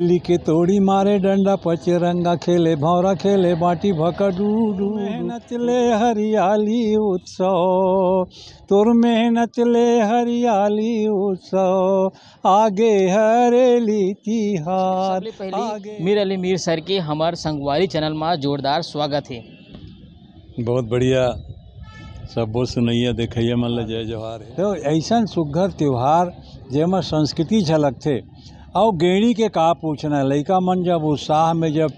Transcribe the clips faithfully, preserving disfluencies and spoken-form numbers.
लिखे तोड़ी मारे डंडा पचरंगा, खेले भौरा खेले बाटी भका डू डू। मेहनत ले हरियाली उत्सव, तोर मेहनत ले हरियाली उत्सव, आगे हरेली तिहार। सबले पहली आगे। मीर अली मीर सर के हमर संगवारी चैनल मा जोरदार स्वागत हे। बहुत बढ़िया। सब्बो सुनैया देखैया मन ला जय जोहार हे। तो ऐसन सुग्घर त्योहार जेमा संस्कृति झलकथे, अउ गेड़ी के का पूछना, लइका मन जब उत्साह में जब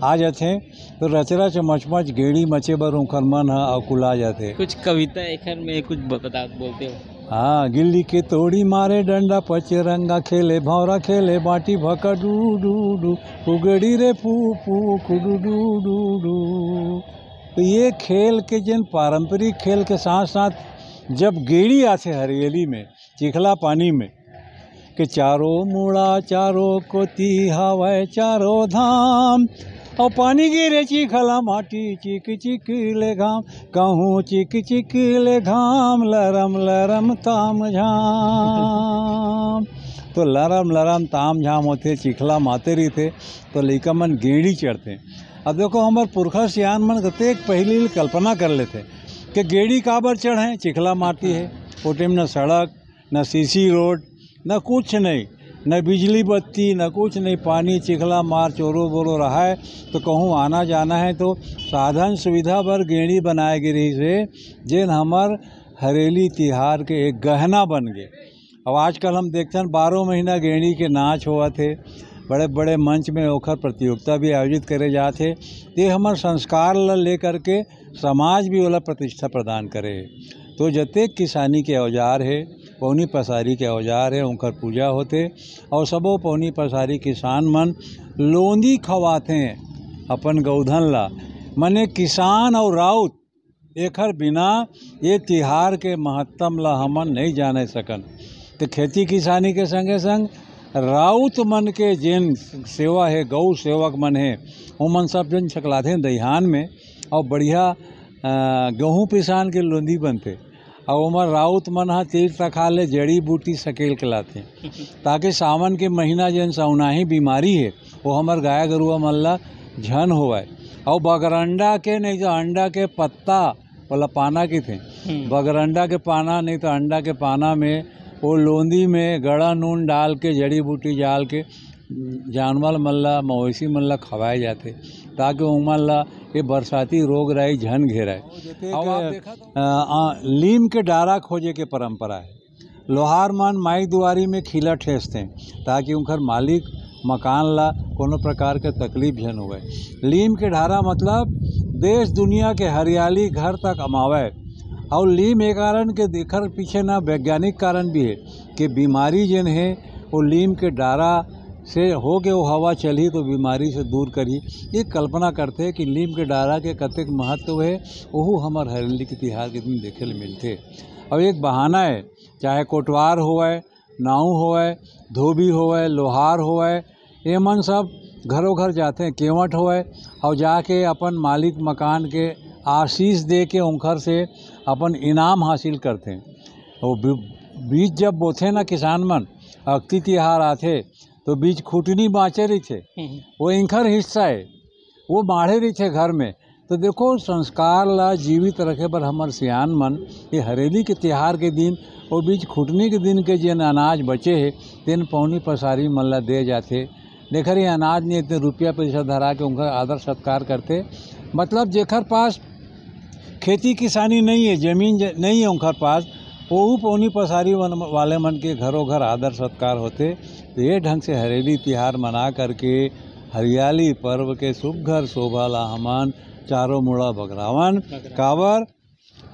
आ जाथे तो रचरच मचमच गेड़ी मचे बर उंखर मन ह अकुला जाथे। कुछ कविता एखर में कुछ ब-, बता बोलते हो? हाँ, गिल्ली के तोड़ी मारे डंडा पचरंगा, खेले भौरा खेले बाटी भका डू डू डू, उगड़ी रे पू पू कुडू डू डू डू। तो ये खेल के जिन पारंपरिक खेल के साथ साथ जब गेड़ी आथे हरियली में, चिखला पानी में, के चारों मुड़ा चारों कोती हावय चारों धाम, अउ पानी गिरे चिखला माटी चिक चिक ले घाम, कहूँ चिक चिक ले घाम लरम लरम ताम झाम। तो लरम लरम ताम झाम होथे, चिखला माते रहिथे, तो लइका मन गेड़ी चढ़थे। अब देखो, हमर पुरखा सियान मन कतेक पहिली ले कल्पना कर लेथे कि गेड़ी काबर चढ़े, चिखला माटी हे, ओटेम न सड़क, न सीसी रोड, न कुछ नहीं, न बिजली बत्ती, न कुछ नहीं, पानी चिखला मार चोरो बोरो रहाय, तो कहूँ आना जाना है तो साधन सुविधा बर गेड़ी बनाए गे रहिस हे, जेन हमर हरेली तिहार के एक गहना बन गे। अब आजकल हम देखथन बारह महीना गेड़ी के नाच होवत हे, बड़े बड़े मंच में ओखर प्रतियोगिता भी आयोजित करे जात हे। ये हमर संस्कार ल लेकर के समाज भी ओला प्रतिष्ठा प्रदान करे हे। तो जतेक किसानी के औजार हे, पौनी पसारी के औजार हे, उनकर पूजा होथे। और सबो पौनी पसारी किसान मन लोंदी खवाथे अपन गौधन ला। मने किसान और राउत, एखर बिना ये तिहार के महत्तम ला हमन नहीं जाने सकन। तो खेती किसानी के संगे संग राउत मन के जेन सेवा हे, गौ सेवक मन हे, ओमन सब जन छकलाथे दइहान में और बढ़िया, अ, गेहूं पिसान के लोंदी बनथे। और ओमन राउत मन ह तीर तखार ले जड़ी बूटी सकेल के लाथे, ताकि सावन के महीना जेन सौनाही बीमारी हे, वो हमर गाय गरुआ मन ला झन होवय। और बगरंडा के नहीं तो अंडा के पत्ता, ओला पाना किथे। हम्म। बगरंडा के पाना नहीं तो अंडा के पाना में, वो लोंदी में गड़ा नून डाल के, जड़ी बूटी डाल के जानवर मन ला, मवेशी मन ला खवाए जाथे, ताकि ओमन ला ये बरसाती रोग राई झन घेराय। जैसे अब आप एक, देखा तो अ, अ, लीम के डारा खोजे के परंपरा है। लोहार मन माई दुआरी में खीला ठेसथे, ताकि उनकर मालिक मकान ला कोनो प्रकार के तकलीफ झन होवय। लीम के डारा मतलब देश दुनिया के हरियाली घर तक अमावय। और लीम ए कारण के एकर पीछे ना वैज्ञानिक कारण भी है कि बीमारी जेन है, वो लीम के डारा से होके वो हवा चलही तो बीमारी से दूर करही। ये कल्पना करथे कि लीम के डारा के कतेक महत्व है, ओहू हमर हरेली के तिहार के दिन देखे ले मिलथे। और एक बहाना है, चाहे कोटवार होवय, नाऊ होवय, धोबी होवय, लोहार होवय, ये मन सब घरों घर जाथे, केवट होवय, और जाके अपन मालिक मकान के आशीष दे के उनकर से अपन इनाम हासिल करथे। वो बी-, बीज जब बोथे ना किसान मन, अक्ती तिहार आथे, तो बीज खुटनी बाँचे रहिथे, हम्म। वो इनकर हिस्सा है, वो माढ़े रहिथे घर में। तो देखो, संस्कार ला जीवित रखे बर हमर सियान मन ये हरेली के तिहार के दिन, वो बीज खुटनी के दिन के जेन अनाज बचे हे, तेन पौनी पसारी मन ला दे जाथे। जेखर ये अनाज नहीं, इतने रुपया पैसा धरा के उनकर आदर सत्कार करथे। मतलब, जेखर पास खेती किसानी नहीं है, जमीन ज-, नहीं है उनकर पास, ओहू पौनी पसारी वन-, वाले मन के घरों घर आदर सत्कार होथे। तो ये ढंग से हरेली तिहार मना करके हरियाली पर्व के सुघर शोभा ला हमन चारों मुड़ा बगरावन। बगरावन। काबर?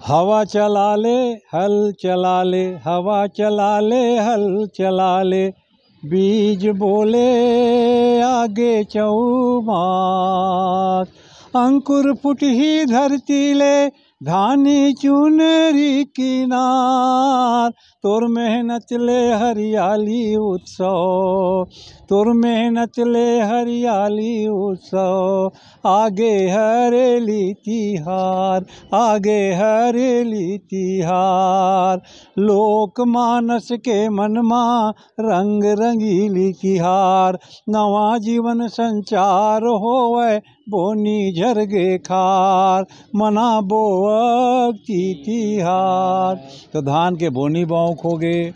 हवा चला ले, हल चला ले, हवा चला ले, हल चला ले, बीज बोले आगे चौमास, अंकुर फुटही धरती ले, धानी चुनरी किनार, तोर मेहनत ले हरियाली उत्सव, तोर मेहनत ले हरियाली उत्सव, आगे हरेली तिहार, आगे हरेली तिहार। लोक मानस के मन मा रंग रंगीली तिहार, नवा जीवन संचार होवय, बोनी झरगे खार, मना बोवक ती तिहार। तो धान के बोनी बौक होगे,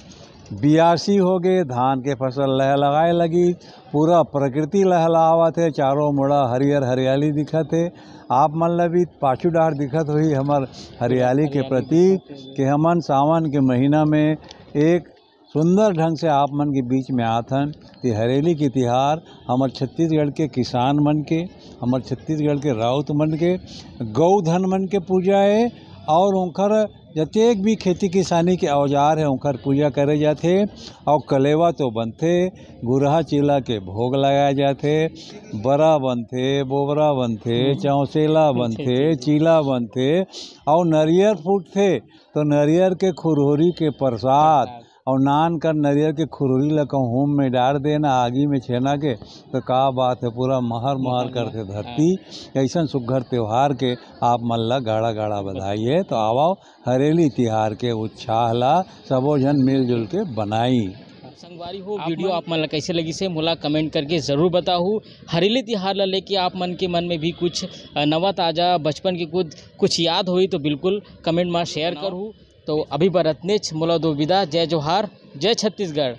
बियासी होगे, धान के फसल लहलहाए लगी, पूरा प्रकृति लहलहावत हे, चारों मुड़ा हरियर हरियाली दिखत हे। आप मन ला भी पाछू डाहर दिखत होही हमर हरियाली के प्रतीक, कि हमन सावन के महीना में एक सुंदर ढंग से आप मन के बीच में आत हन। ते हरेली के तिहार हमर छत्तीसगढ़ के किसान मन के, हमर छत्तीसगढ़ के राउत मन के, गौ धन मन के पूजा हे, और ओंकर जतेक भी खेती किसानी के औजार हे, ओंकर पूजा करे जाथे। और कलेवा तो बनथे, गुरहा चीला के भोग लगाए जाथे, बरा बनथे, बोबरा बनथे, चौसेला बनथे, चीला बनथे, और नरियर फूटथे, तो नरियर के खुरहुरी के प्रसाद और नान कर नरियर के खुरहुरी ल कहूँ होम में डार देना, आगी में छेना के, तो का बात है, पूरा महर महर करथे धरती। ऐसन सुग्घर त्योहार के आप मन ला गाड़ा गाड़ा बधाई है। तो आवव, हरेली तिहार के उत्साह ला सबो झन मिलजुल के बनाई। संगवारी हो, वीडियो आप मन ला कैसे लगिस हे, मोला कमेंट करके जरूर बताहू। हरेली तिहार ला लेके आप मन के मन में भी कुछ, अ, नवा ताजा बचपन के कुछ, कुछ याद होई तो बिल्कुल कमेंट मा शेयर करहू। तो अभी बर अतनेच, मोला दो विदा, जय जोहार, जय छत्तीसगढ़।